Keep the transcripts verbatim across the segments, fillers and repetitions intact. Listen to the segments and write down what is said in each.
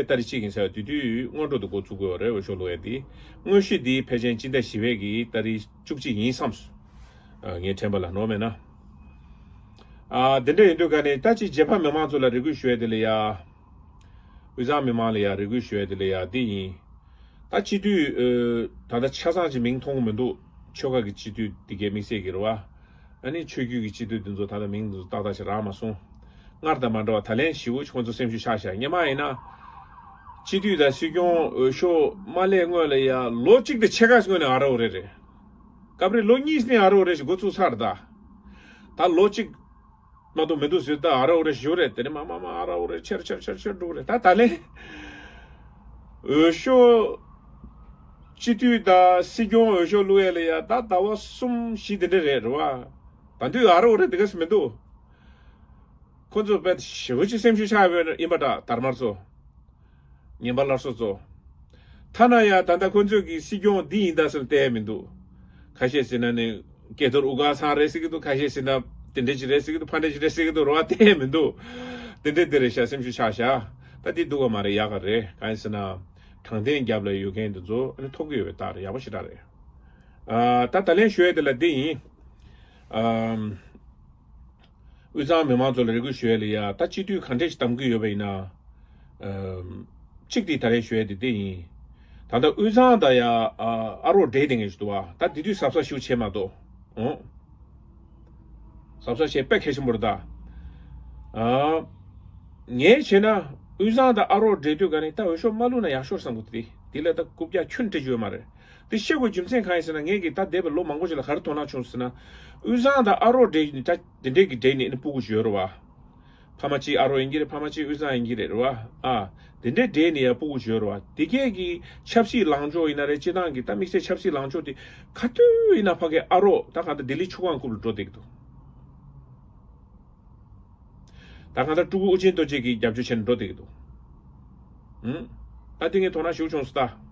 ཏ་རིག་གཅིག་ཡིན་ཟེར་བ་དེ་དུས་སྔོན་འགྲོ་དུ་འགོ་ཚུགས་དགོས་རེད། འོས་ཤོག་བླུག་ཡ་དེ། དངོས་གཞི་དེ་ཕལ་ཆེར་སྤྱི་ཟླ་བཞི་པའི་གི་ཏ་རིག་བཅུ་གཅིག་ཡིན་བསམས་སོང་། ངའི་དྲན་པ་ལ་ནོར་མེད་ན། ཨ། དེ་འདྲ་ཡིན་དུས་ག་ནས་ད་ཅིག་རྒྱལ་ཕམ་མི་མང་ཚོ་ལ་རེ་སྐུལ་ཞུ་ཡ་དེ་ལ་ཡ། དབུས་གཙང་མི་མང་ལ་ཡ་རེ་སྐུལ་ཞུ་ཡ་དེ་ལ་ཡ་དེ་ཡིན། ད་སྤྱི་འཐུས་ད་ལྟ་ཆ་ཚང་ཅིག་མིང་མཐོང་གི་མི་འདུག་ཆོལ་ཁ་གི་སྤྱི་འཐུས་དེ་གའི་དམིགས་བསལ་གྱི་རེད་བ། ཨ་ནི་ཆོས་བརྒྱུད་ཀྱི་སྤྱི་འཐུས་དེ་ཚོ་ད་ལྟ་མིང་དེ་ཚོ་ཏག་ཏག་ཞིག་རག་མ་སོང་། སྔར་དང་མ་འདྲ་བ་ད་ལན་ཞེ་པོ་ཅིག་ཁོང་ཚོ་སེམས་ཤུགས་ཆག་ཤག་སྔོན་མ་ཡིན་ན། སྤྱི་འཐུས་དང་སྲིད་སྐྱོང་འོས་ཤོག་མ་སླེབས་སྔོན་ལ་ཡ་ལོ་གཅིག་དང་ཕྱེད་ཀ་སྔོན་ནས་ཨ་རོ་རེད་རེད། སྐབས་རེ་ལོ་གཉིས་ནས་ཨ་རོ་རེ་ཞིག་འགོ་ཚུགས་ཚར་ད། ད་ལོ་གཅིག་མ་གཏོགས་མི་འདུག་ཟེར། ད་ཨ་རོ་རེ་ཞིག་ཡོད་རེད། དེ་ནས་མ་མ་མ་ཨ་རོ་རེ་ཆེར་ཆེར་ཆེར་ཆེར་འགྲོ་གི་རེད། ད་ད་ལན་འོས་ཤོག་སྤྱི་འཐུས་དང་སྲིད་སྐྱོང་འོས་ཤོག་བླུག་ཡས་ལ་ཡ་ད་ཟླ་བ་གསུམ་བཞི་དེ་འདྲ་རེད་རེད་བ། ད་དུས་ཨ་རོ་རེ་དེ་ག་སུ་མི་འདུག་ཁོ་ཚོ་དཔེ་ཞེ་པོ་ཅིག་སེམས་ཤུགས་ཆག་ཡོད་ཡིན་པ་འདྲ་དར་དམར་ཚོ། ངན་པ་སླར་གསོ་ཚོ། ཐ་ན་ཡང་ད་ལྟ་ཁོ་ཚོས་ཀྱི་སྲིད་སྐྱོང་འདི་ཡིན་ད་ཟེར་བལྟས་མི་འདུག་ཁ་ཤས་ཟེར་ན་ནི་སྐལ་རྡོར་དབུ་དཀར་ཚང་རེད་ཟེར་གྱི་འདུག་ཁ་ཤས་ཟེར་ན་དེ་འདྲས་ཅིག་རེད་ཟེར་གྱི་འདུག་ཕ་འདྲས་ཅིག་རེད་ཟེར་གྱི་འདུག་རེད་བ། བལྟས་མི་འདུག་དེ་འདྲས་དེ་རེད་ཤག་སེམས་ཤུགས་ཆག་ཤག་ད་འདི་སྡུག་ག་མ་རེད། ཡག་ག་རེད། གང་ཡིན་ཟེར་ན། དྲང་བདེན་རྒྱབ་ལ་ཡོད་མཁན་འདི་ཚོ་ཨ་ནི་ཐོབ་ཀྱི་ཡོད་པའི་རྟགས་རེད། ཡག་པོ་ཞེ་དྲག་རེད། ཨ། ད་ད་ལན་ཞུ་ཡས་དེ་ལ་འདི་ཡིན། ཨམ། དབུས་གཙང་མི་མང་ཚོ་ལ་རེ་སྐུལ་ཞུ་ཡས་ལ་ཡ། ད་སྤྱི་འཐུས་ག་འདྲས་ཞིག་བདམས་ཀྱི་ཡོད་པ་ཡིན་ན། ཨམ། གཅིག་དེ་ད་རེས་ཞུ་ཡས་དེ་དེ་ཡིན། ད་ལྟ་དབུས་གཙང་དང་ཡ། ཨ། ཨ་རོགས་འབྲེལ་བསྡད་མཁན་ཞིག་འདུག་བ། ད་དེ་དུས་གཟབ་གཟབ་ཞིག་བྱེད་མ་གཏོགས། ཨོ། གཟབ་གཟབ་བྱེད་དཔེ་གལ་ཆེན་པོ་རེད་ད། ཨ། ངས་བྱས་ན་དབུས་གཙང་དང་ཨ་རོགས་འབྲེལ་དུས་ག་ནས་ད་འོས་ཤོག་མ་བླུགས་ན་ཡག་ཤོས་བསམ་གི་འདུག་དེ་དེ་ལ་ད་རྐུབ་བཀྱག་ཁྱོན་སྤྲད་རྒྱུ་ཡོད་མ་རེད། དེ་བཤད་དགོས་རྒྱུ་མཚན་གང་ཡིན་ཟེར་ན། ངས་ཀྱི་ད་འདས་པའི་ལོ་མང་པོ་ཞིག་ལ་ག་རེ་དོ་སྣང་བྱུང་ཟེར་ན། དབུས་གཙང་དང་ཨ་རོགས་འབྲེལ་ནི་ད་དེ་འདྲས་ཀྱི་འབྲེལ་ནི་ཨ་ནི་སྤུ་གུ་ཞིག་ཡོད་རེད་བ། ཕ་མ་གཅིག་ཨ་རོགས་ཡིན་གྱི་རེད། ཕ་མ་གཅིག་དབུས་གཙང་ཡིན་གྱི་རེད་རེད་བ། ཨ། དེ་འདྲས་འབྲེལ་ནི་ཡ་སྤུ་གུ་ཞིག་ཡོད་རེད་བ། དེ་གས་ཀྱི་ཆབ་སྲིད་ལངས་ཕྱོགས་ཡིན་ན་རེད། སྤྱི་བཏང་གི་ད་དམིགས་བསལ་ཆབ་སྲིད་ལངས་ཕྱོགས་དེ་ག་དུས་ཡིན་ན་ཕ་གའི་ཨ་རོགས་ད་གང་ལྟར་ལྡི་ལི་ཆུ་སྒང་རྐུབ་ལ་འགྲོ་བསྡད་ཀྱི་འདུག་ད་གང་ལྟར་སྤྲུལ་སྐུ་ཨོ་རྒྱན་རྡོ་རྗེ་གིས་རྒྱབ་སྐྱོར་བྱས་ནས་འགྲོ་བསྡད་ཀྱི་འདུག་ཨུམ། ད་དེ་ངས་དོ་སྣང་ཞེ་པོ་བྱུང་སོང་ད།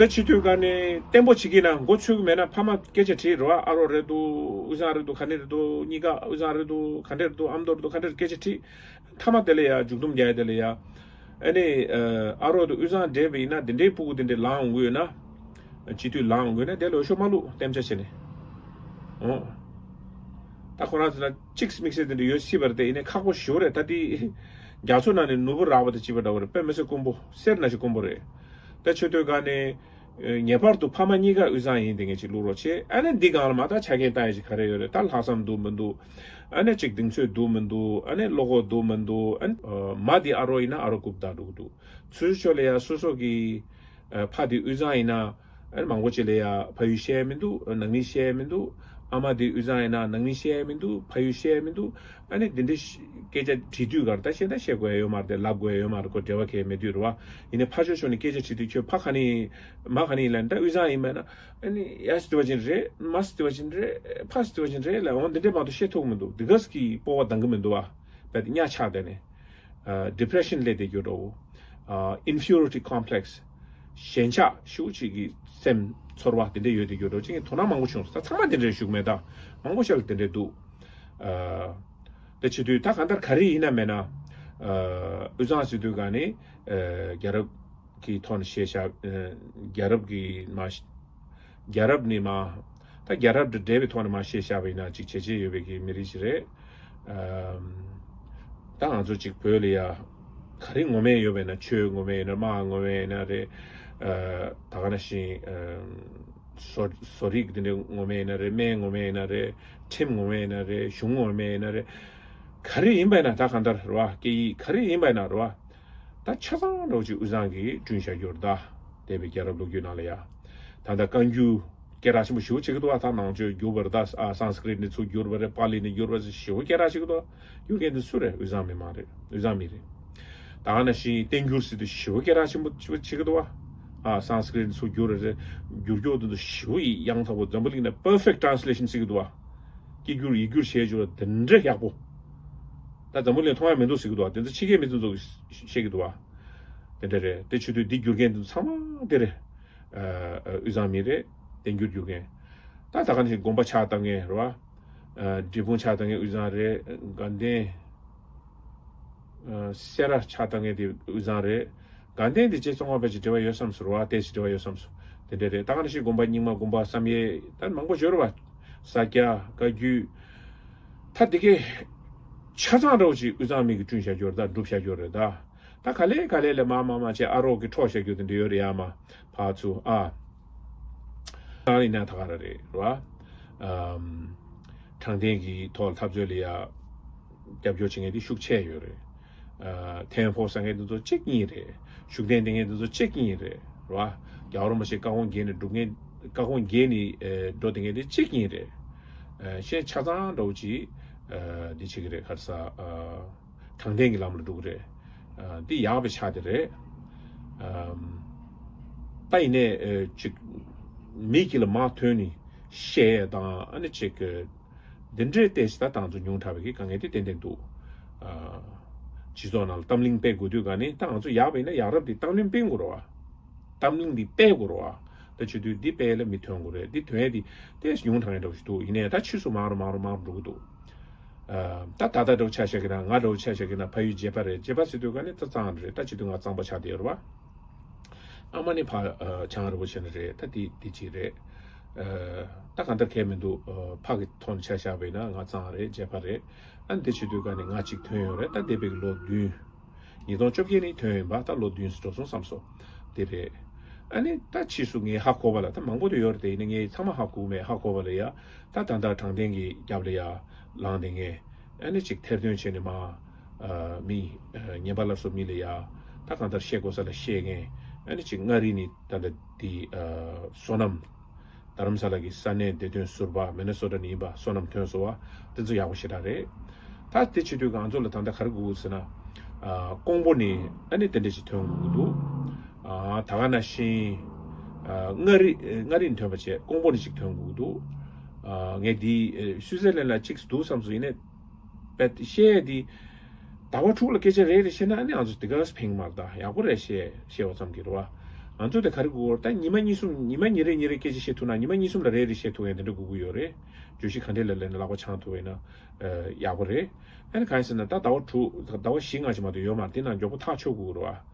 ད་སྤྱི་འཐུས་ག་ནས་བརྟན་པོ་བྱེད་ཀྱི་ན་མགོ་ཚོས་ཀྱི་མེད་ན་ཕ་མ་སྐད་ཆ་དྲིས་རེད་བ། ཨ་རོགས་རེད་འདུག་དབུས་གཙང་རེད་འདུག་ག་ནས་རེད་འདུག་གཉིས་ཀ་དབུས་གཙང་རེད་འདུག་ག་འདྲས་རེད་འདུག་ཨ་མདོ་རེད་འདུག་ག་འདྲས་རེད་སྐད་ཆ་དྲིས། མཐའ་མ་དེ་ལ་ཡ་མཇུག་སྡོམ་རྒྱག་ཡ་དེ་ལ་ཡ། ཨ་ནི། ཨ་རོགས་དང་དབུས་གཙང་འབྲེལ་བ་ཡིན་ན་དེ་འདྲའི་སྤུ་གུ་དེ་འདྲའི་ལངས་འོང་གི་ཡོད་ན། སྤྱི་འཐུས་ལངས་འོང་གི་ཡོད་ན་དེ་ལ་འོས་ཤོག་མ་བླུགས་གཏན་འཇགས་བྱས་ནས། ཨོ། ད་ཁོ་རང་ཚོ་ན་གཅིག་དམིགས་བསལ་དེ་འདྲ་ཡོད་སྲིད་པ་རེད་དེ། ཡིན་ནའི་ཁག་པོ་ཞེ་པོ་རེད། ད་དེ་རྒྱ་མཚོ་ནང་ནས་ནོར་བུ་རག་པ་དང་གཅིག་པ་འདྲ་བོ་རེད། དཔེ་མི་སྲིད་དཀོན་པོ། གསེར་ནང་བཞིན་དཀོན་པོ་རེད། ད་ཆེས་མཐོའི་སྒང་ནས། ངེས་པར་དུ་ཕ་མ་གཉིས་ཀ་དབུས་གཙང་ཡིན་དེ་ངས་ཅིག་བླུག་རོགས་བྱེད། ཨ་ནི་འདི་སྒང་ལ་མ་ད་ཆ་རྐྱེན་ལྟ་ཡ་ཅིག་ག་རེ་ཡོད་རེད། ད་ལྷག་བསམ་འདུག་མི་འདུག་ཨ་ནི་ཅིག་གདེང་ཚོད་འདུག་མི་འདུག་ཨ་ནི་བློ་ཁོག་འདུག་མི་འདུག་ཨ་ནི་མ་དེ་ཨ་རོགས་ཡིན་ན་ཨ་རོགས་རྐུབ་བཀྱག་འགྲོ་གི་འདུག་ཚུར་ཕྱོགས་ལ་ཡ་སོ་སོ་གི་ཕ་དེ་དབུས་གཙང་ཡིན་ན། ཨ་ནི་མང་པོ་ཅིག་ལ་ཡ་ཕ་ཡུལ་བཤད་ཡ་མི་འདུག་ནང་མི་བཤད་ཡ་མི་འདུག་ཨ་མ་དེ་དབུས་གཙང་ཡིན་ན་ནང་མི་བཤད་ཡ་མི་འདུག་ཕ་ཡུལ་བཤད་ཡ་མི་འདུག་ཨ་ནི་དེ་འདྲའི་སྐད་ཆ་དྲིས་དུས་གར་ད་བཤད་ད་བཤད་དགོས་ཡ་ཡོད་མ་རེད་དེ། ལབ་དགོས་ཡ་ཡོད་མ་རེད། ཁོ་འབྲེལ་བ་གང་ཡང་མེད་དུས་རེད་བ། ཡིན་ནའི་ཕར་ཕྱོགས་ཕྱོགས་ནས་སྐད་ཆ་དྲིས་དུས་ཁྱོད་ཕ་ག་ནས་མ་ག་ནས་ཡིན་ལབ་ན། ད་དབུས་གཙང་ཡིན་པ་ན་ཨ་ནི་ཡ་སི་དེ་བ་ཅིན་རེད། མ་སི་དེ་བ་ཅིན་རེད། ཕ་སི་དེ་བ་ཅིན་རེད་ལབ་འོང་། འདི་འདྲའི་མ་གཏོགས་བཤད་ཐུབ་མི་འདུག་འདི་ག་སི་གི་སྤོབས་པ་འདང་གི་མི་འདུག་བ། དཔེ་དེ་གཉའ་ཆག་བསྡད་ནས། ཨ། ཌི་པི་རེ་ཤན་སླེབས་བསྡད་རྒྱུ་འདྲ་བོ། ཨ། ཨིན་ཕི་ཡོ་རི་ཊི་ཀོམ་པི་ལེག་སི། ཞེན་ཆགས་ཤུགས་ཆེ་གི་སེམས་ཚོར་བ་དེ་འདྲ་ཡོད་བསྡད་རྒྱུ་འདྲ་བོ་ཅིག་ངས་དོ་སྣང་མང་པོ་བྱུང་སོང་། ད་ཚང་མ་དེ་འདྲ་ཞུ་གི་མེད། ད་མང་པོ་ཞིག་ལ་དེ་འདྲ་འདུག་ཨ། དེ་བྱེད་དུས་ད་གང་ལྟར་ག་རེ་ཡིན་ན་མེད་ན། ཨ། དབུས་གཙང་ཟེར་དུས་ག་ནས། ཨ། རྒྱལ་རབས་ཀྱི་ཐོག་ནས་བཤད་བཞག་ཨ། རྒྱལ་རབས་ཀྱི་མ། རྒྱལ་རབས་ནས་མ། ད་རྒྱལ་རབས་དང་འབྲེལ་བའི་ཐོག་ནས་མ་བཤད་བཞག་པ་ཡིན་ན་ཅིག་བྱས་རྗེས་ཡོད་པའི་གི་མི་རིགས་ཤིག་རེད། ཨམ། ད་ང་ཚོ་ཅིག་བོད་ལ་ཡ་ག་རེ་ངོ་མས་ཡོད་པ་ཡིན་ན། ཆོས་ངོ་མས་ཡིན་ན། དམག་ངོ་མས་ཡིན་ན་རེད། ཨ། ད་ག་ནང་བཞིན། ཨམ། བཟོ་བཟོ་རིག་དེ་འདྲ་ངོ་མས་ཡིན་ན་རེད། སྨན་ངོ་མས་ཡིན་ན་རེད། ཁྲིམས་ངོ་མས་ཡིན་ན་རེད། གཞུང་ངོ་མས་ཡིན་ན་རེད། ག་རེ་ཡིན་པ་ཡིན་ན། ད་གང་ལྟར་རེད་བ། སྐད་ཡིག་ག་རེ་ཡིན་པ་ཡིན་ན་རེད་བ། ད་ཆ་ཚང་འདྲ་བོ་ཅིག་དབུས་གཙང་གིས་བསྐྲུན་བཞག་རྒྱུ་རེད་ད། འདས་པའི་རྒྱལ་རབས་ལོ་རྒྱུས་ནང་ལ་ཡ། ད་ལྟ་བཀའ་འགྱུར་སྐད་གྲགས་ཆེན་པོ་ཞེ་པོ་བྱེད་ཀྱི་འདུག་བ། ད་ནང་ཆོས་བསྒྱུར་བ་རེད་ད། ཨ། སཾ་སྐྲྀཏ་ནས་ཚུར་བསྒྱུར་བ་རེད། པཱ་ལི་ནས་བསྒྱུར་བ་རེད། ཞེ་པོ་སྐད་གྲགས་ཆེ་གི་འདུག་བསྒྱུར་མཁན་དེ་སུ་རེད། དབུས་གཙང་མི་མང་རེད། དབུས་གཙང་མི་རེད། ད་ག་ནང་བཞིན་བསྟན་འགྱུར་ཟེར་དུས་ཞེ་པོ་སྐད་གྲགས་ཆེན་པོ་བྱེད་ཀྱི་འདུག་བ། ཨ། སཾ་སྐྲྀཏ་ནས་ཚུར་བསྒྱུར་བ་རེད། བསྒྱུར་ཀྱོག་དེ་ཚོ་ཞེ་པོ་ཡང་དག་པོ་འཛམ་བུ་གླིང་ནས་པར་ཕེག་ཊི་ཊན་སི་ལེ་ཤན་ཟེར་གྱི་འདུག་བ། སྐད་སྒྱུར་ཡིག་སྒྱུར་བྱས་བྱུང་བ་དེ་འདྲ་ཡག་པོ། ད་འཛམ་བུ་གླིང་མཐོང་ཡ་མི་འདུག་ཟེར་གྱི་འདུག་བ། དེ་ཚོ་ཕྱི་རྒྱལ་མི་ཚོ་ཚོ་གིས་བཤད་ཀྱི་འདུག་བ། དེ་འདྲ་རེད། དེ་བྱེད་དུས་འདི་བསྒྱུར་མཁན་དེ་ཚོ་ཚང་མ་དེ་རེད། ཨ། དབུས་གཙང་མི་རེད། བསྟན་འགྱུར་བསྒྱུར་མཁན། ད་ད་ག་ནང་བཞིན་དགོན་པ་ཕྱག་བཏབ་མཁན་རེད་བ། ཨ། འབྲས་སྤུངས་ཕྱག་བཏབ་མཁན་དབུས་གཙང་རེད། དགའ་ལྡན། སེ་ར་ཆགས་བཏང་མཁན་དེ་དབུས་གཙང་རེད། དགའ་ལྡན་དེ་རྗེ་ཙོང་ཁ་པ་ཅིག་འབྲེལ་བ་ཡོད་བསམ་སོང་ར་བ། ཏོག་ཙམ་འབྲེལ་བ་ཡོད་བསམ་སོང་། དེ་འདྲ་རེད། ད་ག་ནང་བཞིན་དགོན་པ་རྙིང་མ། དགོན་པ་བསམ་ཡས་ད་མང་པོ་ཡོད་ར་བ། ས་སྐྱ། བཀའ་བརྒྱུད། ད་དེ་གའི་ཆ་ཚང་འདྲ་བོ་ཅིག་དབུས་གཙང་མི་གིས་བསྐྲུན་བཞག་རྒྱུ་རེད། ད་སྒྲུབ་བཞག་རྒྱུ་རེད། ད་ད་ག་ལེ་ག་ལེ་ལེ་མ་མ་མ་བྱས་ཨ་རོགས་ཀྱིས་འཕྲོག་བཞག་རྒྱུ་དེ་འདྲ་ཡོད་རེད་ཡ། མ་ཕར་ཚུར་ཨ། ད་ཡིན་ན་ད་ག་ར་རེད་ར་བ། ཨམ། དྲང་བདེན་གྱི་ཐོག་ལ་འཐབ་རྩོད་ལ་ཡ་རྒྱབ་སྐྱོར་བྱེད་མཁན་དེ་ཤུགས་ཆེ་ཡོད་རེད། ཨ། ཐེམ་ཕོག་ཟ་མཁན་དེ་ཚོ་གཅིག་གཉིས་རེད། ཤུགས་ལྡན་དེ་མཁན་དེ་ཚོ་གཅིག་གཉིས་རེད་ར་བ། རྒྱལ་བ་རིན་པོ་ཆེ་བཀའ་དགོངས་འགལ་ནས་སྒྲུབ་མཁན། བཀའ་དགོངས་འགལ་ནས་ཨེ་འགྲོ་དེ་མཁན་དེ་གཅིག་གཉིས་རེད། ཨ། གཞན་ཆ་ཚང་འདྲ་བོ་ཅིག་ཨ་འདི་བྱེད་ཀྱི་རེད། ག་རེ་ཟ། ཨ། དྲང་བདེན་གྱི་ལམ་ལ་འགྲོ་གི་རེད། ཨ། འདི་ཡག་པའི་ཆ་དེ་རེད། ཨམ། ད་ཡིན་ནའི་ཨ་ཅིག་མི་དཀྱིལ་ལ་མར་ཐོན་ནས་བཤད་ཡས་དང་ཨ་ནི་ཅིག་གི་འདི་འདྲའི་ཏོག་ཙམ་ད་ང་ཚོ་ཉུང་དྲགས་པའི་གི་དཀའ་ངལ་དེ་ཏན་ཏན་འདུག་ཨ། སྤྱི་ཚོགས་ནང་ལ་གཏམ་གླེང་སྤེལ་དགོས་དུས་ག་ནི་ད་ང་ཚོ་ཡག་པ་ཡིན་ན་ཡག་རབས་དེ་གཏམ་གླེང་སྤེལ་དགོས་རེད་བ། གཏམ་གླེང་འདི་སྤེལ་དགོས་རེད་བ། ད་བྱེད་དུས་འདི་སྤེལ་ལ་མི་ཐོན་དགོས་རེད། འདི་ཐོན་ཡས་འདི་ཏོག་ཙམ་ཉུང་དྲགས་ཡས་འདྲ་བོ་ཞིག་འདུག་ཡིན་ནའི་ད་ཕྱིས་སུ་མང་རུ་མང་རུ་མང་རུ་འགྲོ་གི་འདུག་ཨ། ད་ད་ལྟ་འདྲ་བོ་ཆ་བཞག་གི་ན། ང་འདྲ་བོ་ཆ་བཞག་གི་ན་ཕ་ཡུལ་བརྗེད་པ་རེད། བརྗེད་པ་ཟེར་དུས་ག་ནི་ད་གཙང་རེད། ད་བྱེད་དུས་ང་གཙང་པ་ཆགས་བསྡད་ཡོད་རེད་བ། ཨ་མ་ནི་ཕ་ཨ་བྱང་རིན་པོ་ཆེ་ནི་རེད། ད་དེ་དེ་གཅིག་རེད། ཨ། ད་གང་ལྟར་ཁྱད་མི་འདུག་ཨ། ཕ་གི་ཐོག་ནས་ཆ་བཞག་པ་ཡིན་ན་ང་གཙང་རེད། བརྗེད་པ་རེད། ཨ་ནི་དེ་བྱེད་དུས་ག་ནི་ང་གཅིག་ཐོན་ཡོད་རེད། ད་འདས་པའི་ལོ་བདུན། ཉིས་སྟོང་བཅོ་བརྒྱད་ནས་ཐོན་ཡིན་པ། ད་ལོ་བདུན་ཙམ་འགྲོ་སོང་བསམ་སོང་། དེ་རེད། ཨ་ནི་ད་ཕྱིས་སུ་ངས་ཧ་གོ་བ་ལ། ད་མང་པོ་དེ་ཡོད་རེད་དེ། ཡིན་ན་ངས་ཚང་མ་ཧ་གོ་གི་མེད། ཧ་གོ་བ་ལ་ཡ། ད་ད་ལྟ་དྲང་བདེན་གྱི་རྒྱབ་ལ་ཡ་ལངས་བསྡད་མཁན། ཨ་ནི་ཅིག་ཐེར་འདོན་བྱས་ནས་མ། ཨ། མི། ཨ། ངན་པ་སླར་གསོ་མི་ལ་ཡ། ད་གང་ལྟར་བཤད་དགོས་ས་ལ་བཤད་མཁན། ཨ་ནི་ཅིག་མངའ་རིས་ནས་ད་ལྟ་དེ། ཨ། བསོད་ནམས། རྡ་རམ་ས་ལ་གི་ས་གནས་བདེ་དོན་ཟུར་པ། མི་ནི་སོ་ཊ་ནས་ཡིན་པ། བསོད་ནམས་ཐོན་སོང་བ། དེ་ཚོ་ཡག་པོ་ཞེ་དྲག་རེད། ད་དེ་བྱེད་དུས་ང་ཚོ་ལ་ད་ལྟ་ག་རེ་དགོས་ཀྱི་ཟེར་ན། ཨ། ཀོང་པོ་ནས་ཨ་ནི་དེ་འདྲ་ཞིག་ཐོན་དགོས་ཀྱི་འདུག་ཨ། ད་ག་ནང་བཞིན། ཨ། མངའ་རིས། མངའ་རིས་ནས་ཐོན་པ་བྱས་ཀོང་པོ་ནས་ཞིག་ཐོན་དགོས་ཀྱི་འདུག་ཨ། ངས་འདི་སུའི་ཙེར་ལན་ལ་གཅིག་འདུག་བསམ་སོང་། ཡིན་ནའི། པད་བཤད་ཡས་འདི། ཟླ་བ་དྲུག་ལ་སྐད་ཆ་རེ་རེ་བཤད་ན་ཨ་ནི་ང་ཚོ་དེ་ག་ཕན་གི་མ་རེད། ད་ཡག་པོ་རེད། བཤད་བཤད་པ་ཙམ་གྱིས་རེད་བ། ང་ཚོ་དེ་ག་རེ་དགོས་རེད། ད་ཉི་མ་གཉིས་གསུམ། ཉི་མ་ཉིན་རེ་ཉིན་རེ་སྐད་ཆ་བཤད་ཐུབ་ན། ཉི་མ་གཉིས་གསུམ་ལ་རེ་རེ་བཤད་ཐུབ་ཡས་དེ་འདྲ་དགོས་ཀྱི་ཡོད་རེད། བརྗོད་གཞི་ག་འདྲས་ལ་ལེན་ན་ལག་པ་འཆང་ཐུབ་ཡིན་ན། ཨ། ཡག་པོ་རེད། ཨ་ནི་གང་ཡིན་ཟེར་ན། ད་ཟླ་བ་དྲུག་ཟླ་བ་བཞི་ལྔ་ཅིག་མ་གཏོགས་ཡོད་མ་རེད། དེ་ནང་མགྱོགས་པོ་ཐག་ཆོད་དགོས་རེད་བ།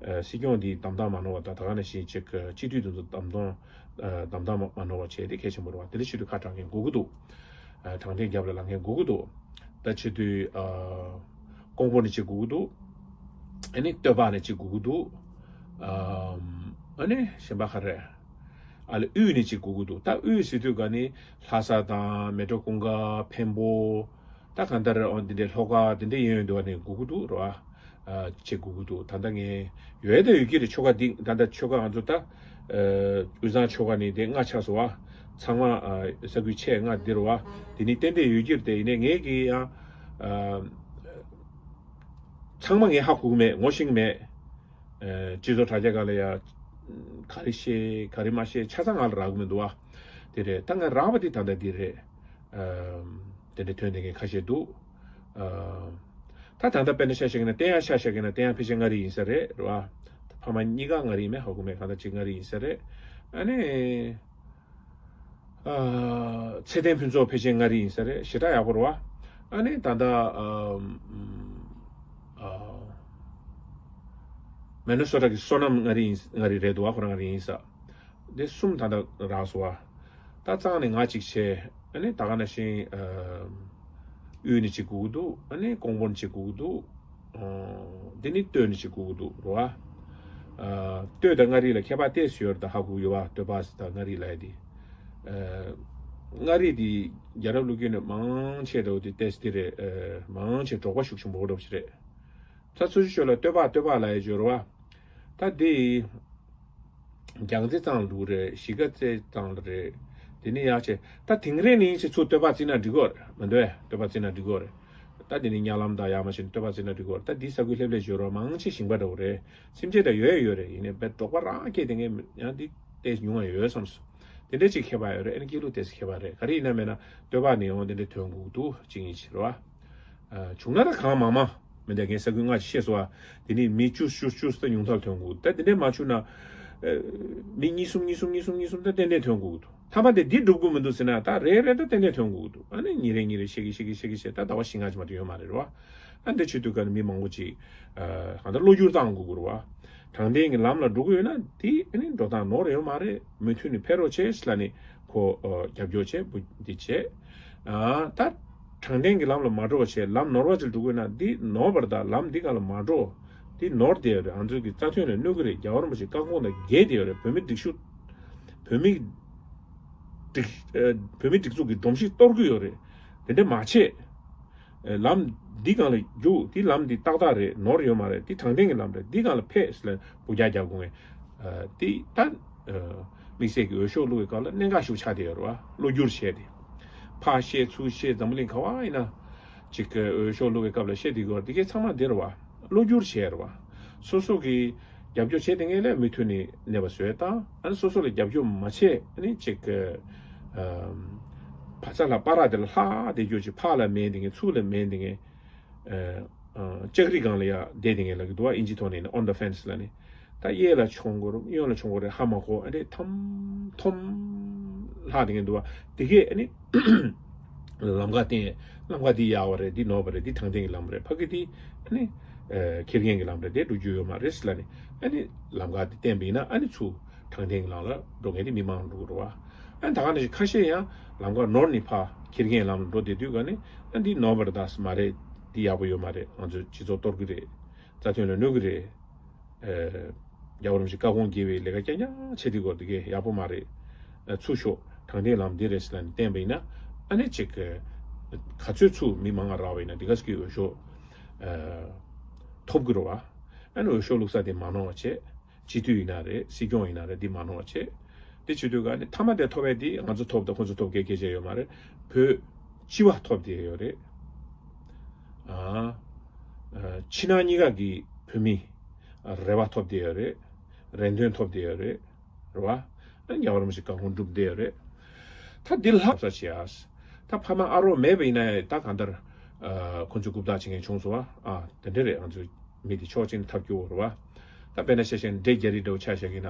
ཨ། སྲིད་སྐྱོང་འདི་གདམ་གདམ་མ་ནོར་བ་དང་། ད་ག་ནང་བཞིན་ཅིག་སྤྱི་འཐུས་དེ་ཚོ་གདམ་གདམ། ཨ། གདམ་གདམ་མ་ནོར་བ་བྱས་ཏེ་གལ་ཆེན་པོ་རེད་བ། དེ་འདྲ་བྱེད་དུས་ཁ་གྲག་མཁན་དགོས་ཀྱི་འདུག་ཨ། དྲང་བདེན་རྒྱབ་ལ་ལངས་མཁན་དགོས་ཀྱི་འདུག་ད་བྱེད་དུས། ཨ། ཀོང་པོ་ནས་གཅིག་དགོས་ཀྱི་འདུག་ཨ་ནི་སྟོད་པ་ནས་གཅིག་དགོས་ཀྱི་འདུག་ཨ། ཨ་ནི་གཞན་པ་ག་རེ། ཨ་ལེ། དབུས་ནས་གཅིག་དགོས་ཀྱི་འདུག་ད་དབུས་ཟེར་དུས་ག་ནི་ལྷ་ས་དང་མལ་གྲོ་གུང་དཀར། འཕན་པོ། ད་གང་ལྟར་འོ་འདི་འདྲའི་ལྷོ་ཁ་འདི་འདྲའི་ཡོང་ཡོང་དུས་ནས་དགོས་ཀྱི་འདུག་རེད་བ། ཨ། ཅིག་དགོས་ཀྱི་འདུག་ད་ལྟ་ངས་ཡོད་དེ་ཡོད་ཀྱི་རེད། ཆོལ་ཁ་འདི། ད་ལྟ་ཆོལ་ཁ་ང་ཚོ་ད། ཨ། དབུས་གཙང་ཆོལ་ཁ་ནི་དེ་ལྔ་ཆགས་སོང་བ། ཚང་མ། ཨ། ས་ཁུལ་ཆེ་ལྔ་འདི་རེད་བ། དེ་ནི་ཏན་ཏན་ཡོད་ཀྱི་རེད་དེ། ཡིན་ནའི་ངས་ཀྱི་ཡང་། ཨ། ཚང་མ་ངས་ཧ་གོ་གི་མེད། ངོ་ཤེས་ཀྱི་མེད། ཨ། སྤྱི་ཚོགས་དྲ་རྒྱ་སྒང་ལ་ཡ་ག་རེ་བཤད་ག་རེ་མ་བཤད་ཆ་ཚང་ང་ལ་རག་གི་མི་འདུག་བ། དེ་རེད། ད་ང་རག་པ་དེ་ད་ལྟ་འདི་རེད། ཨ། དེ་འདྲ་ཐོན་བསྡད་མཁན་ཁ་ཤས་འདུག་ཨ། ད་ད་ལྟ་དཔེར་ན་ཆ་བཞག་གི་ན། བསྟན་དབྱངས་ཆ་བཞག་གི་ན། བསྟན་དབྱངས་ཕལ་ཆེར་མངའ་རིས་ཡིན་ས་རེད། རེད་བ། ཕ་མ་གཉིས་ཀ་མངའ་རིས་མེད། ཧ་གོ་མེད། གང་ལྟར་གཅིག་མངའ་རིས་ཡིན་ས་རེད། ཨ་ནི། ཨ། ཚེ་བརྟན་ཕུན་ཚོགས་ཕལ་ཆེར་མངའ་རིས་ཡིན་ས་རེད། ཞེ་དྲག་ཡག་པོ་རེད་བ། ཨ་ནི་ད་ལྟ། ཨ། ཨ། མི་ནི་སོ་ཊ་གི་བསོད་ནམས་མངའ་རིས་ཡིན། མངའ་རིས་རེད་འདུག་བ། ཁོ་རང་མངའ་རིས་ཡིན་ས། འདི་གསུམ་ད་ལྟ་རག་སོང་བ། ད་གཙང་ནས་ང་གཅིག་བྱས། ཨ་ནི་ད་ག་ནང་བཞིན། ཨ། དབུས་ནས་གཅིག་དགོས་ཀྱི་འདུག་ཨ་ནི་ཀོང་པོ་ནས་གཅིག་དགོས་ཀྱི་འདུག་ཨ། འདི་ནི་སྟོད་ནས་གཅིག་དགོས་ཀྱི་འདུག་རེད་བ། ཨ། སྟོད་དང་མངའ་རིས་ལ་ཁྱད་པར་ཏོག་ཙམ་ཡོད་རེད། ད་ཧ་གོ་གི་ཡོད་བ། སྟོད་པ་དང་མངའ་རིས་ལབ་ཡ་དེ། ཨ། མངའ་རིས་དེ་རྒྱལ་རབས་ལོ་རྒྱུས་ནས་མང་ཆེ་འདྲ་བོ་དེ་ཏོག་ཙམ་དེ་རེད། ཨ། མང་ཆེ་འབྲོག་པ་ཤུགས་ཆེན་པོ་འདྲ་བོ་ཞིག་རེད། ད་ཚོ་ཆུ་ཤོད་ལ་སྟོད་པ་སྟོད་པ་ལབ་ཡ་ཅིག་ཡོད་རེད་བ། ད་དེ། རྒྱལ་རྩེ་གཙང་ལ་འགྲོ་གི་རེད། གཞིས་ཀ་རྩེ་གཙང་ལ་རེད། དེ་ནས་ཡར་བྱས། ད་དིང་རི་ནས་ཡིན་ཕྱིན་ཚུར་སྟོད་པ་བརྩིས་ན་འགྲིག་གི་རེད། མི་འདུག་གས། སྟོད་པ་བརྩིས་ན་འགྲིག་གི་རེད། ད་དེ་ནས་གཉའ་ལམ་དང་ཡར་མར་བྱས་ནས་སྟོད་པ་བརྩིས་ན་འགྲིག་གི་རེད། ད་འདི་ས་ཁུལ་ལྷེབ་ལྷེབ་བྱས་རོགས། མང་ཆེ་ཞིང་པ་འདྲ་བོ་རེད། སེམས་ཅན་ད་ཡོད་ཡོད་རེད། ཡིན་ནའི་བས་འབྲོག་པ་རང་སྐད་དེ་ངས་ཡང་འདི་ཏོག་ཙམ་ཉུང་བ་ཡོད་བསམ་སོང་། དེ་འདྲ་ཅིག་ཁྱད་པར་ཡོད་རེད། ཨ་ནི་སྐྱིད་ལུགས་ཏོག་ཙམ་ཁྱད་པར་རེད། ག་རེ་ཡིན་ན་མེད་ན་སྟོད་པ་ནས་ཡོང་དེ་འདྲ་ཐོན་དགོས་འདུག་གཅིག་གཉིས་ཅིག་རེད་བ། ཨ། བྱུང་ན་ད་གང་མང་མང་མི་འདུག་ངས་ས་ཁུལ་ལྔ་ཅིག་བཤད་སོང་བ། དེ་ནས་མི་བཅུ་བཅུ་བཅུ་ཙམ་ཉུང་མཐར་ཐོན་དགོས། ད་དེ་འདྲས་མ་བྱུང་ན། ཨ། མི་གཉིས་གསུམ་གཉིས་གསུམ་གཉིས་གསུམ་གཉིས་གསུམ་ད་ཏན་ཏན་ཐོན་དགོས་འདུག་མཐའ་མ་དེ་འདི་འགྲུབ་དགོས་མི་འདུག་ཟེར་ན། ད་རེ་རེ་ད་ཏན་ཏན་ཐོན་དགོས་འདུག་ཨ་ནི་ཉིན་རེ་ཉིན་རེ་ཤེས་ཀྱི་ཤེས་ཀྱི་ཤེས་ཀྱི་བྱས། ད་ཟླ་བ་བཞི་ལྔ་ཅིག་མ་གཏོགས་ཡོད་མ་རེད་རེད་བ། ཨ་འདི་བྱེད་དུས་ཀ་ནི་མི་མང་པོ་ཅིག་ཨ་ད་བློ་འགྱུར་བཏང་དགོས་ཀྱི་རེད་བ། དྲང་བདེན་གྱི་ལམ་ལ་འགྲོ་གི་ཡོད་ན་དེ་ཨ་ནི་འགྲོ་སྟངས་ནོར་ཡོད་མ་རེད། མུ་མཐུད་ནས་ཕེབས་རོགས་བྱེད་ཟེར་ལབ་ནས་ཁོ་ཨ་རྒྱབ་སྐྱོར་བྱས་འདི་བྱས། ཨ་ད་དྲང་བདེན་གྱི་ལམ་ལ་མ་འགྲོ་བ་བྱས་ལམ་ནོར་བ་ཅིག་འགྲོ་དགོས་ན་འདི་ནོར་བར་ད་ལམ་འདི་ག་ལ་མ་འགྲོ། འདི་ནོར་བསྡད་ཡོད་རེད། ང་ཚོའི་གི་རྩ་དོན་ལ་གནོད་ཀྱི་རེད། རྒྱལ་བ་རིན་པོ་ཆེ་བཀའ་དགོངས་དང་འགལ་བསྡད་ཡོད་རེད། བོད་མི་སྒྲིག་ཞུ་བོད་མི་སྒྲིག་ཨ་བོད་མི་སྒྲིག་འཛུགས་ཀྱི་སྒྲོམ་གཞི་གཏོར་གྱི་ཡོད་རེད། དེ་འདྲ་མ་བྱེད། ཨ་ལམ་འདི་སྒང་ལ་རྒྱུགས། འདི་ལམ་འདི་ཏག་ཏག་རེད། ནོར་ཡོད་མ་རེད། འདི་དྲང་བདེན་གྱི་ལམ་རེད། འདི་སྒང་ལ་ཕེབས་ཟེར་ལ་འབུད་རྒྱག་རྒྱག་དགོས་ངེས། ཨ་འདི་ད་ཨ་དམིགས་བསལ་གྱི་འོས་ཤོག་བླུག་པའི་སྐབས་ལ་གནད་འགག་ཤུགས་ཆགས་བསྡད་ཡོད་རེད་བ། བློ་འགྱུར་བྱས་ཏེ། ཕར་བཤད་ཚུར་བཤད་འཛམ་བུ་གླིང་ག་བ་ཡིན་ན། ཅིག་གི་འོས་ཤོག་བླུག་པའི་སྐབས་ལ་བཤད་དེ་གོ་དེ་གའི་ཚང་མ་དེ་རེད་བ། བློ་འགྱུར་བྱས་རེད་བ། སོ་སོ་གི་རྒྱབ་སྐྱོར་བྱས་དེ་ངས་ལས་མུ་མཐུད་ནས་གནས་པ་བཟོས་དང་ཨ་ནི་སོ་སོ་ལ་རྒྱབ་སྐྱོར་མ་བྱས་ཨ་ནི་ཅིག་གི་ཨམ་བ་ཚ་ལ་པ་ར་དེ་ལ་ལྷག་དེ་རྒྱུ་ཅིག་ཕག་ལ་མེད་དེ་ངས་ཚུགས་ལ་མེད་དེ་ངས་ཨ་ཨ་ལྕགས་རི་སྒང་ལ་ཡ་བསྡད་དེ་ངས་ལ་གི་འདུག་བ། ཨིན་ཇི་ཐོག་ནས་ནི་on the fence ལ་ནི། ད་གཡས་ལ་མཆོང་དགོས་རེད། གཡོན་ལ་མཆོང་དགོས་རེད། ཧ་མ་གོ་ཨ་འདྲས་ཐམ་ཐོམ་ལྷག་དེ་ངས་འདུག་བ། དེ་གས་ཨ་ནི་ལམ་ཁ་བསྟན། ལམ་ཁ་འདི་ཡག་པ་རེད། འདི་ནོར་བ་རེད། འདི་དྲང་བདེན་གྱི་ལམ་རེད། ཕ་གི་འདི་ཨ་ནི་ཨ་ཁེར་རྐྱང་གི་ལམ་རེད། དེ་འགྲོ་རྒྱུ་ཡོད་མ་རེད་ཟེར་ལབ་ནས་ཨ་ནི་ལམ་ཁ་འདི་བསྟན་པ་ཡིན་ན་ཨ་ནི་ཚུར་དྲང་བདེན་གྱི་ལམ་ལ་འགྲོ་མཁན་དེ་མི་མང་འགྲོ་གི་རེད་བ། ཨ་ནི་ད་ག་ནང་བཞིན་ཁ་ཤས་ཡང་ལམ་ཁ་ནོར་ནས་ཕར་ཁེར་རྐྱང་གི་ལམ་ལ་འགྲོ་བསྡད་དུས་ག་ནི་ཨ་འདི་ནོར་བ་རེད། ད་མ་རེད། འདི་ཡག་པོ་ཡོད་མ་རེད། ང་ཚོའི་སྤྱི་ཚོགས་གཏོར་གི་རེད། རྩ་དོན་ལ་གནོད་གི་རེད། ཨ་རྒྱལ་བ་རིན་པོ་ཆེ་བཀའ་དགོངས་དགེ་བའི་ལས་ཀ་རྐྱང་རྐྱང་བྱེད་དུས་སྐོར་དེ་གས་ཡག་པོ་མ་རེད། ཨ་ཚུར་ཤོག་དྲང་བདེན་ལམ་འདི་རེད་ཟེར་ལབ་ནས་བསྟན་པ་ཡིན་ན་ཨ་ནི་ཅིག་ག་ཚོད་ཚུར་མི་མང་ང་རག་པ་ཡིན་ན་འདི་ག་ཅིག་གི་འོས་ཤོག་ཨ་ཐོབ་གི་རེད་བ། ཨ་ནི་འོས་ཤོག་བླུགས་ས་དེ་མ་ནོར་བ་བྱེད། སྤྱི་འཐུས་ཡིན་ན་རེད། སྲིད་སྐྱོང་ཡིན་ན་རེད། འདི་མ་ནོར་བ་བྱེད། དེ་བྱེད་དུས་ག་ནི་མཐའ་མ་དེ་ཐོབ་པ་དེ་ང་ཚོ་ཐོབ་དང་ཁོ་ཚོ་ཐོབ་སྐད་སྐད་ཆ་ཡོད་མ་རེད། བོད་སྤྱི་བ་ཐོབ་བསྡད་ཡོད་རེད། ཨ་ཕྱི་ནང་གཉིས་ཀ་གི་བོད་མི་རེ་བ་ཐོབ་བསྡད་ཡོད་རེད། རེ་འདུན་ཐོབ་བསྡད་ཡོད་རེད། རེད་བ། རྒྱལ་བ་རིན་པོ་ཆེ་བཀའ་དགོངས་སྒྲུབ་བསྡད་ཡོད་རེད། ད་འདི་ལྷག་ས་བྱེད་ཨ། ད་ཕ་མ་ཨ་རོགས་མེད་པ་ཡིན་ན་ད་གང་ལྟར་ཨ་ཁོ་ཚོས་རྐུབ་བཏགས་བྱེད་མཁན་བྱུང་སོང་བ། ཨ་དེ་འདྲ་རེད། ང་ཚོའི་མི་དེ་ཕྱོགས་གཅིག་ནས་ཐབས་སྐྱོ་བོ་རེད་བ། ད་དཔེར་ན་ཆ་བཞག་ན་འདྲེ་རྒྱ་རི་འདྲ་བོ་ཆ་བཞག་གི་ན།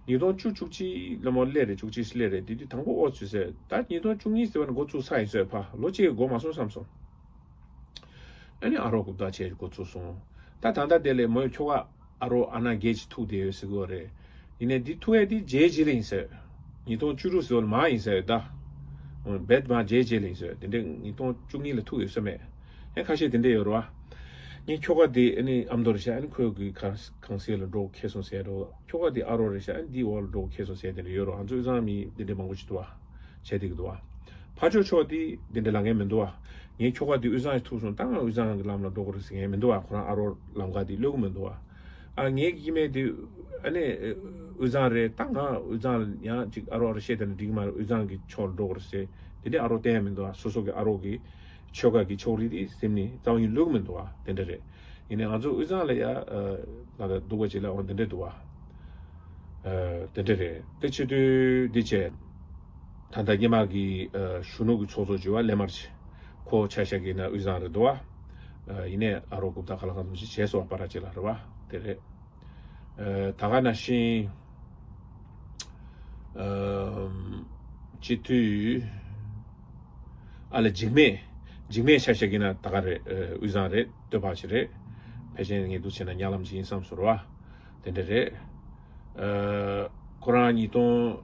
ཉིས་སྟོང་བཅུ་བཅུ་གཅིག་ལ་མོ་སླེབས་རེད། བཅུ་གཅིག་སླེབས་རེད། དེ་དུས་དང་པོ་ཨོ་ཚུད་ཟེར། ད་ཉིས་སྟོང་བཅུ་གཉིས་ཟེར་བ་ནི་འགོ་བཙུགས་ས་ཡིན་ཟེར། ཕ་ལོ་གཅིག་གི་འགོར་མ་སོང་བསམ་སོང་། ཨ་ནི་ཨ་རོགས་རྐུབ་བཏགས་བྱས་འགོ་ཚུགས་སོང་། ད་ད་ལྟ་དེ་ལས་མོའི་ཁྱོ་ག་ཨ་རོགས་ཨ་ན་རྒས་ཅིག་ཐུག་བསྡད་ཡོད་ཟེར་གི་ཡོད་རེད། ཡིན་ནའི་འདི་ཐུག་ཡས་འདི་རྗེས་རྗེས་ལ་ཡིན་ཟེར། ཉིས་སྟོང་བཅུ་དྲུག་ཟེར་བ་ལ་མ་ཡིན་ཟེར་ད། རྦད་མ་རྗེས་རྗེས་ལ་ཡིན་ཟེར། དེ་འདྲས་ཉིས་སྟོང་བཅུ་གཉིས་ལ་ཐུག་ཡོད་ས་མེད། ཡང་ཁ་ཤས་དེ་འདྲས་ཡོད་རེད་བ། ངའི་ཁྱོ་ག་དེ་ཨ་ནི་ཨ་མདོ་རེད་ཤག་ཨ་ནི་ཁོས་གི་གང་གང་ཟེར་ལ་འགྲོ་ཁེལ་སོང་ཟེར་འགྲོ། ཁྱོ་ག་དེ་ཨ་རོགས་རེད་ཤག་ཨ་ནི་འདིའི་འོག་ལ་འགྲོ་ཁེལ་སོང་ཟེར་དེ་འདྲས་ཡོད་རེད། ང་ཚོ་དབུས་གཙང་མི་དེ་འདྲས་མང་པོ་ཞིག་འདུག་བ། བྱས་བསྡད་ཀྱི་འདུག་བ། ཕར་ཕྱོགས་ཕྱོགས་དེ་དེ་འདྲས་ལབ་མཁན་མི་འདུག་བ། ངའི་ཁྱོ་ག་དེ་དབུས་གཙང་ཞིག་ཐུག་སོང་། ད་ང་དབུས་གཙང་གི་ལམ་ལ་འགྲོ་དགོས་རེད་ཟེར་མཁན་མི་འདུག་བ། ཁོ་རང་ཨ་རོགས་ལམ་ཁ་དེ་གློད་ཀྱི་མི་འདུག་བ། ཨ་ངའི་སྐྱེ་དམན་དེ་ཨ་ནི་དབུས་གཙང་རེད། ད་ང་དབུས་གཙང་ཡང་ཅིག་ཨ་རོགས་ཨ་རོགས་བཤད་དེ་ནི་འགྲིག་གི་མ་རེད། དབུས་གཙང་གི་ཕྱོགས་ལ་འགྲོ་དགོས་རེད་ཟེར། དེ་འདྲས་ཨ་རོགས་བསྟན་ཡ་མི་འདུག་བ། སོ་སོ་གི་ཨ་རོགས་གི་ཆོལ་ཁ་གི་ཕྱོགས་རིས་དེ་སེམས་ནས་རྩ་བ་ཉིད་གློད་ཀྱི་མི་འདུག་བ། དེ་འདྲས་རེད། ཡིན་ནའི་ང་ཚོ་དབུས་གཙང་ལ་ཡ་ཨ་ད་ལྟ་སྡུག་པ་ཅིག་ལ་འོ་འདི་འདྲས་འདུག་བ། ཨ་དེ་འདྲས་རེད། དེ་བྱེད་དུས་འདི་བྱས། ད་ལྟ་སྔོན་མ་གི་ཨ་གཞོན་ནུ་གི་ཚོགས་གཙོ་ཅིག་ཡོད་པ་ལེ་མར་ཆེ། ཁོ་ཆ་བཞག་གི་ན་དབུས་གཙང་རེད་འདུག་བ། ཨ་ཡིན་ནའི་ཨ་རོགས་རྐུབ་བཏགས་ག་ལ་གང་འཚམ་ཞིག་བྱས་སོང་བ། པ་ར་ཅིག་ལ་རེད་བ། དེ་རེད། ཨ་ད་ག་ནང་བཞིན་ཨ་སྤྱི་འཐུས་ཨ་ལ་འཇིགས་མེད། འཇིགས་མེད་ཆ་བཞག་གི་ན་ད་ག་རེད། ཨ་དབུས་གཙང་རེད། སྟོད་ཕག་ཅིག་རེད། ཕལ་ཆེར་ངས་འདུག་བྱས་ན་ཉག་ལམ་ཅིག་ཡིན་བསམ་སོང་རེད་བ། དེ་འདྲ་རེད། ཨ་ཁོ་རང་ཉིས་སྟོང་།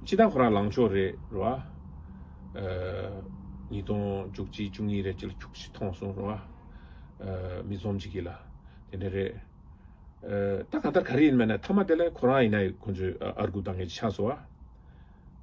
སྤྱིར་བཏང་ཁོ་རང་ལངས་ཕྱོགས་རེད་རེད་བ། ཨ་ཉིས་སྟོང་བཅུ་གཅིག་བཅུ་གཉིས་རེད་ཅིག་ལ་ཁྱུག་ཅིག་མཐོང་སོང་རེད་བ། ཨ་མི་འཛོམས་ཅིག་གི་ལ། དེ་འདྲ་རེད། ཨ་ད་གང་ལྟར་ག་རེ་ཡིན་མིན་ན་མཐའ་མ་དེ་ལ་ཁོ་རང་ཡིན་ན་ཁོ་ཚོས་ཨ་ཨར་སྒུག་བཏང་མཁན་ཅིག་ཆགས་སོང་བ།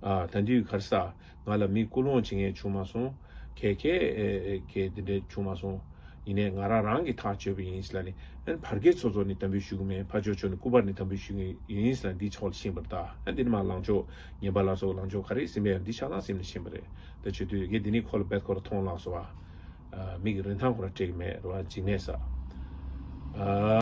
ཨ་ད་འདི་ག་རེ་ཟ། ང་ལ་མི་སྐུལ་སློང་བྱེད་མཁན་བྱུང་མ་སོང་། གལ་གལ་ཨེ་ཨེ་གལ་དེ་འདྲ་བྱུང་མ་སོང་། ཡིན་ནའི་ང་རང་རང་གིས་ཐག་གཅོད་པ་ཡིན་ཟེར་ལབ་ནས། ཨ་ནི་བར་བརྒལ་ཚོགས་གཙོ་ནས་དམ་འབུལ་ཞུ་གི་མེད། ཕར་ཕྱོགས་ཕྱོགས་ནས་སྐུ་པར་ནས་དམ་འབུལ་ཞུ་གི་ཡིན་ཟེར་ལབ་ནས་འདིའི་ཕྱོགས་ལ་ཕྱིན་པ་རེད་ད། ཨ་འདི་ནི་མ་ལངས་ཕྱོགས་ངན་པ་ལ་སོགས་ལངས་ཕྱོགས་ག་རེ་ཟིན་པའི་འདི་ཆ་ཚང་ཟིན་ནས་ཕྱིན་པ་རེད། ད་བྱེད་དུས་ངས་འདི་ནི་ཁོ་ལ་རྦད་ཁོ་ར་མཐོང་ལངས་སོང་བ། ཨ་མིག་གི་རིན་ཐང་ཁོ་ར་སྤྲད་གི་མེད་རེད་བ། འཇིགས་མེད་ཟ། ཨ།